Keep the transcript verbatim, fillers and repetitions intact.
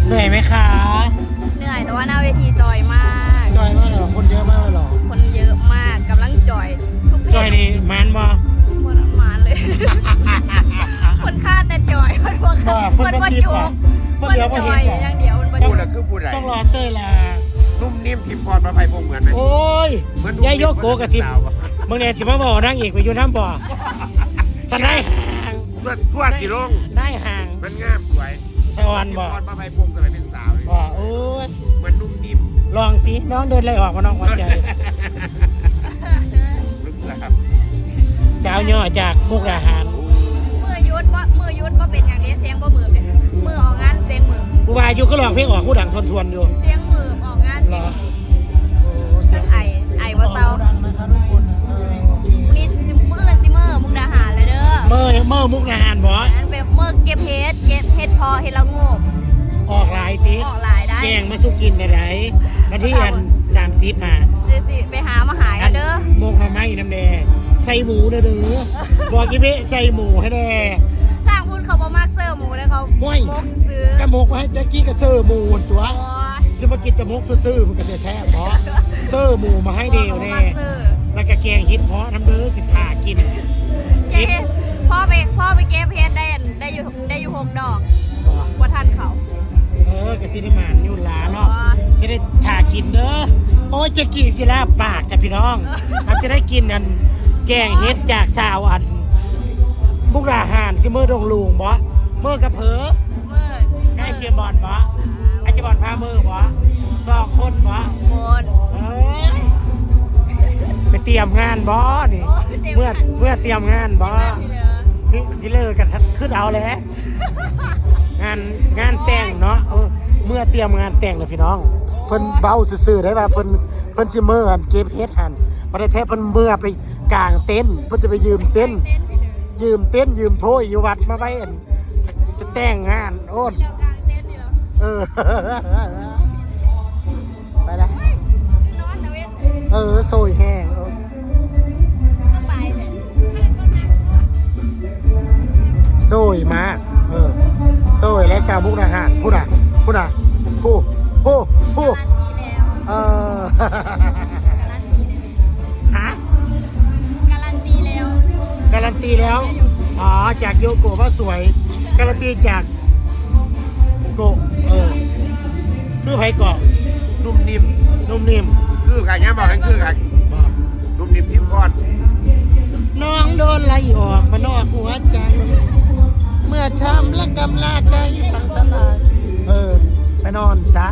เหนื่อยไหมคะ เหนื่อยแต่ว่าหน้าเวทีจอยมาก จอยมากเลยเหรอ คนเยอะมากเลยเหรอ คนเยอะมากกำลังจอยทุกเพลง จอยนี่มันบ่ มันมาเลย คนฆ่าแต่จอย คนพวก บ่ คนพวก คน จุก คนเดียว คน บ่ จ เห็ อน ย บ่ อย่างเดียวมัน พูดแล้วคือผู้ใด ต้องรอเต้ยลา นุ่มนิ่มพิมพ์พรพระไพพงษ์เหมือนไหม โอ้ย เหมือนนุ่ม ยายโยโกะกับจิบ สาวอะ มึงเนี่ยจิมาบอกนางเอกไปอยู่น้ำบ่ ทนายห่าง ทั่วทั่วสิลง นายห่าง มันงามสวย สะออน พิม บ่ พ์พรพระไพพงษ์สมัยเป็นสาวเลย ว่าโอ้ย เหมือนนุ่มนิ่ม ลองสิน้องเดินอะไรออกมาน้องหัวใจ ลึกลับ สาวย่อจากมุกดาหาร มือยุดว่ามือยุดว่าเป็นอย่างนี้เสียงบ่มือเป็นมือออกงานเสียงมือ กูว่าอยู่ก็ร้องเพลงออกกูดังทวนๆอยู่ เสียงมือออกงาน เหร เสีย อง มือ ทั้งไอไอว่าเศร้า ดังนะคะทุกคนเออ นี่สิมือสิมือมุกดาหารเลยเด้อ เมื่อเมื่อมุกดาหารบ่ อันเป็นมือเก็บเห็ดเก็บเห็ดเพาะเห็ดละโงก ออกหลายติ ออกหลายได้ แกงมาสุกินได้ไหนวันที่อันสามสิบมา เดี๋ยวสิไปหามาหายกันเด้อ มกหน่อไม้น้ำแดงใส่หมูเด้อเด้อบอกอีเบะใส่หมูให้แน่ ทางคุณเขาบ่มากเสิร์ฟหมูเลยเขา โอ้ย มกซื้อ ก็มกไว้แจ็กกี้ก็เสิร์ฟหมูตัว โอ้ย จะมากินแต่มกซื่อๆมันก็จะแท้เพราะเสิร์ฟหมูมาให้เดวแน่ เขาบ่มากเสิร์ฟ แล้วก็แกงเห็ดเพาะน้ำเด้อสิทากิน เก็บพ่อไปพ่อไปเก็บเห็ดได้อันได้อยู่ได้อยู่หกดอกกว่าทันเขา เออกะสิได้หมานอยู่หลาเนาะ จะได้ทากินเด้อ โอ้ยแจ็กกี้สิลาบปากจ้ะพี่น้อง อาจจะได้กินอันแกงเห็ดจากสาวอันมุกดาหารที่เมื่อดงลุงบ่เมื่อกระเพอ เมื่อ ใกล้เจมส์บอนด์บ่ไอ้เจมส์บอนด์พาเมื่อบ่สองคนบ่ คน เอ้ยไปเตรียมงานบ่นี่ โอ้ยเตรียม เมื่อ กัน เมื่อเตรียมงานบ่ ที่เหลือ พี่พี่เลิกกันคือเอาแหละงานงานแต่งเนาะเออเมื่อเตรียมงานแต่งเลยพี่น้อง เพิ่นเบ้าซื่อๆได้ว่าเพิ่นเพิ่นสิเมื่อหันเก็บเห็ดหันมาได้แท้เพิ่นเมื่อไปกางเต็นท์เพิ่นจะไปยืมเต็นท์ เต้นที่เหลือ ยืมเต็นท์ยืมโทยอยู่วัดมาไว้อันจะแต่งงานโอ้น เดียวกลางเต้นอยู่ เออ ไปละ นอนแต่เว้น เออโซยแห้งเออ ก็ไปเสร็จ โซยมาก เออ โซยและกามุกอาหารพูดอ่ะพูดอ่ะพูดพูดพูด การันตีแล้ว เออ การันตีเลย ฮะ การันตีแล้ว การันตีแล้ว อ๋อ จากโยโกะว่าสวย การันตีจากโกะเออ คือไผเกาะ นุ่มนิ่ม นุ่มนิ่ม คือกันยังบอกให้คือกัน บอก นุ่มนิ่มพิมพ์พร น้องโดนไล่ออกมานอกหัวใจ เมื่อช้ำและกำลาใจทั้งตลาด เออ ไปนอนซะ